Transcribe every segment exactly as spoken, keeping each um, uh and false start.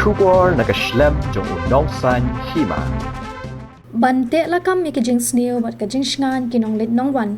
Khubor na ka shlem jong u nongsan hima. Ban teh lakam ïa ka jingsniew bad ka jingshngaiñ ki nongleit nongwan,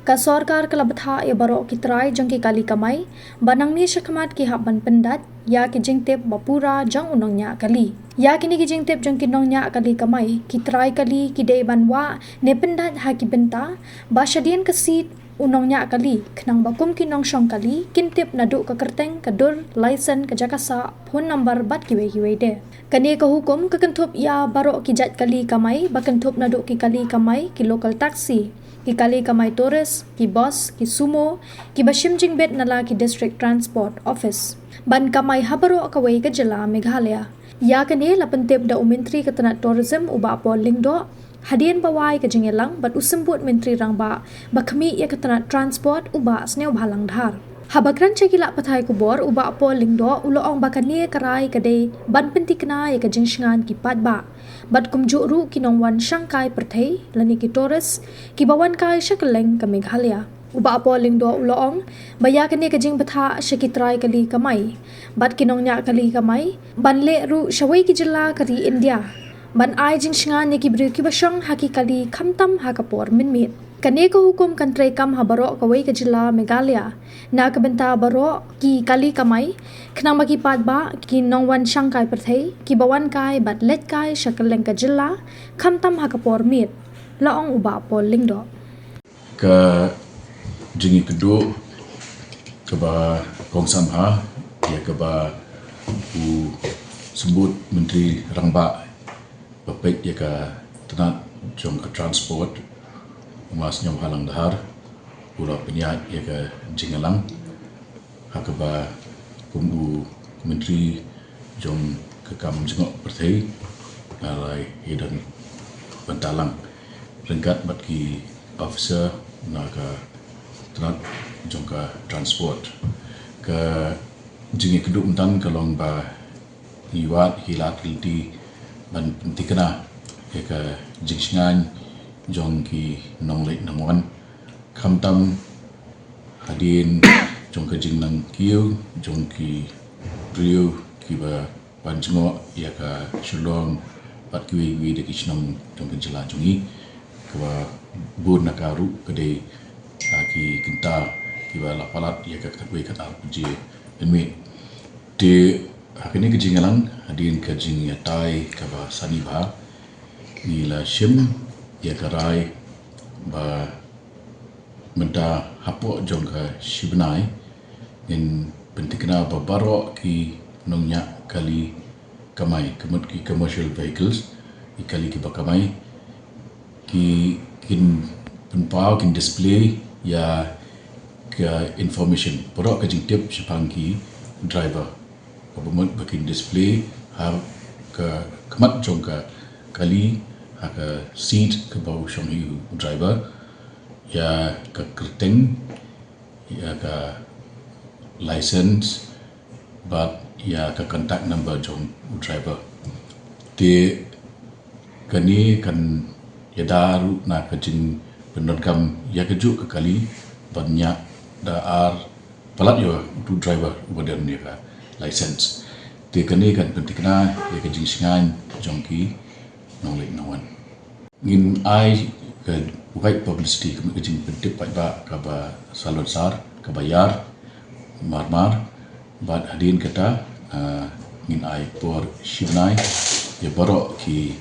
ka sorkar ka la bthah ïa baroh ki trai jong ki kali kamai ba nangne shakhmat ki hap ban pyndait ïa ki jingtip ba pura jong u nongñiah kali. Ïa kine ki jingtip jong ki nongñiah kali kamai, ki trai kali ki dei ban wah ne pyndait ha ki bynta ba shadien ka seat u nongñiah kali, khnang ba kum ki nongshong kali kin tip naduh ka kyrteng, ka dur, license, ka jaka sah, phone number bad kiwei kiwei de. Kane ka hukum ka kynthup ïa baroh ki jait kali kamai ba kynthup naduh ki kali kamai ki local taxi, ki kali kamai tourist, ki bus, ki sumo, kiba shim jingbit na la ki District Transport Office, ban kamai ha baroh kawei ka jylla Meghalaya. Ïa kane la pyntip da u Myntri ka tnat Tourism, u Bah Paul Lyngdoh, hadien ba wai ka jingïalang bad u Symbud Myntri Rangbah ba khmih ïa ka tnat Transport, u Bah Sniawbhalang Dhar. Haba kren sha ki lad pathai khubor, u Bah Paul Lyngdoh u la ong ba kane ka rai ka dei ban pynthikna ïa ka jingshngaiñ ki paidbah bad kumjuh ruh ki nongwan shangkai pyrthei lane ki tourist kiba wan kai sha kylleng ka Meghalaya. U Bah Paul Lyngdoh u la ong ba ïa kane ka jingbthah sha ki trai kali kamai bad ki nongñiah kali kamai ban leh ruh shawei ki jylla ka ri India ban ai jingshngaiñ ïa ki briew kiba shong ha ki kali khamtam ha ka por mynmiet. Kane ka hukum kan treikam ha baroh kawei ka jylla Meghalaya na ka bynta baroh ki kali kamai, khnang ba ki paidbah, ki nongwan shangkai pyrthei kiba wan kai bad leit kai sha kylleng ka jylla khamtam ha ka por miet, la ong u Bah Paul Lyngdoh. Ka jingïakynduh kaba kongsan bha ïa kaba u Symbud Myntri Rangbah ba peit ïa ka tnat jong ka transport, u Bah Sniawbhalang Dhar, u la pynïaid ïa ka jingïalang ha kaba kum u Myntri jong ka kam jngoh pyrthei, nga la ïadon bynta lang ryngkat bad ki officer na ka tnat jong ka transport. Ka jingïakynduh mynta ka long ba ngi wad ki lad ki lynti ban pynthikna ïa ka jingshngaiñ jong ki nongleit nongwan, khamtam hadien jong ka jingnang kiew jong ki briew kiba wan jngoh ïa ka Shillong bad kiwei kiwei de ki shnong jong ka jylla jong ngi, kaba bun na ka ruh ka dei, ah, ki kynta kiba la palat ïa ka khatwei khatar baje mynmiet. Te ha kane ka jingïalang, hadien ka jingïatai kaba sani bha, ngi la shim ïa ka rai ba mynta hapoh jong ka shi bnai ngin pynthikna ba baroh ki nongñiah kali kamai, ka mut ki commercial vehicles, ki kali kiba kamai, ki kin pynpaw, kin display ïa ka information, baroh ka jingtip shaphang ki driver. Kaba mut ba kin display ha ka khmat jong ka kali, ha ka seat kaba u shong hi u driver, ïa ka kyrteng, ïa ka license, bad ïa ka contact number jong u driver. Te kane kan ïada ruh na ka jingpyndonkam ïa kajuh ka kali ban ñiah da ar palat ïa utu u driver uba don ïa ka license. Te kane kan pynthikna ïa ka jingshngaiñ jong ki nongleit nongwan. Ngin ai ka wide publicity, ka mut ka jingpyntip paidbah kaba salonsar, kaba ïar marmar, bad hadien kata, ah, ngin ai por shi bnai ïa baroh ki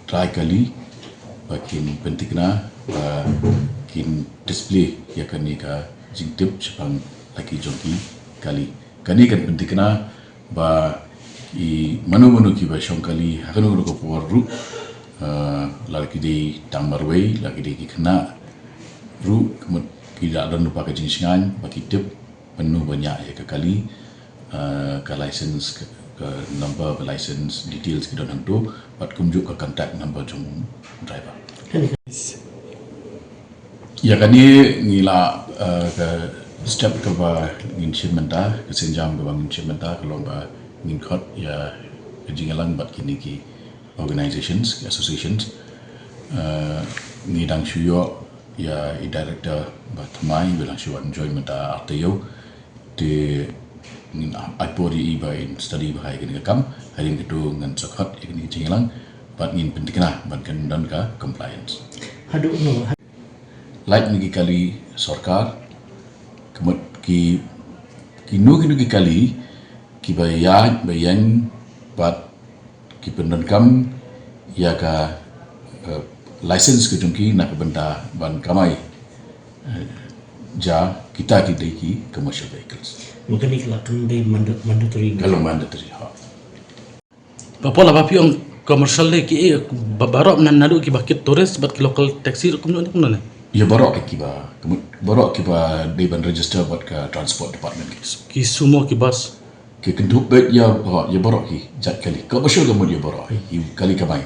trai kali ba kin pynthikna, ba kin display ïa kane ka jingtip shaphang la ki jong ki kali. Kane kan pynthikna ba i mano mano kiba shong kali ha kano kano ka por ruh, eh, lada ki dei tang marwei, lada ki dei ki khynnah ruh, ka mut ki la don lypa ka jingshngaiñ ba ki tip mano ba ñiah ïa ka kali, eh, ka license, ka, ka number ka license details ki don hangto, bad kumjuh ka contact number jong driver. Ïa kane ngi la, eh, ka step kaba ngin shim mynta, ka sienjam kaba ngin shim mynta ka long ba ngin khot ïa ka jingïalang bad kine ki organizations, ki associations. Eh, ngi dang shu ïoh ïa i director ba thymmai, ba dang shu wan join mynta artaïew. Te Ngin ai por ïa i ba in study bha ïa kane ka kam, hadien kata ngan sa khot ïa kane ka jingïalang bad ngin pyntikna ban kan don ka compliance. Haduh no? Lait na ki kali sorkar, ka mut ki, kino kino ki kali kiba ïaid ba ïeng bad ki pyndonkam ïa ka, eh, license ka jong ki na ka bynta ban kamai, eh, ja kita ki dei ki commercial vehicles. Mukni kala kan dei manda-, mandatory. Ka long mandatory, ha. Ba pol ba phi ong commercial dei ki, eh, ba-, baroh na, naduh kiba kit tourist bad ki local taxi ruh kumno ne, kumno ne? Ïa baroh kiba, baroh kiba dei ban register bad ka transport department ki. Ki sumo, ki bus. Ki kynthup beit ïa, oh, ïa baroh ki jait kali. Commercial ka mut ïa baroh. Ïa kali kamai.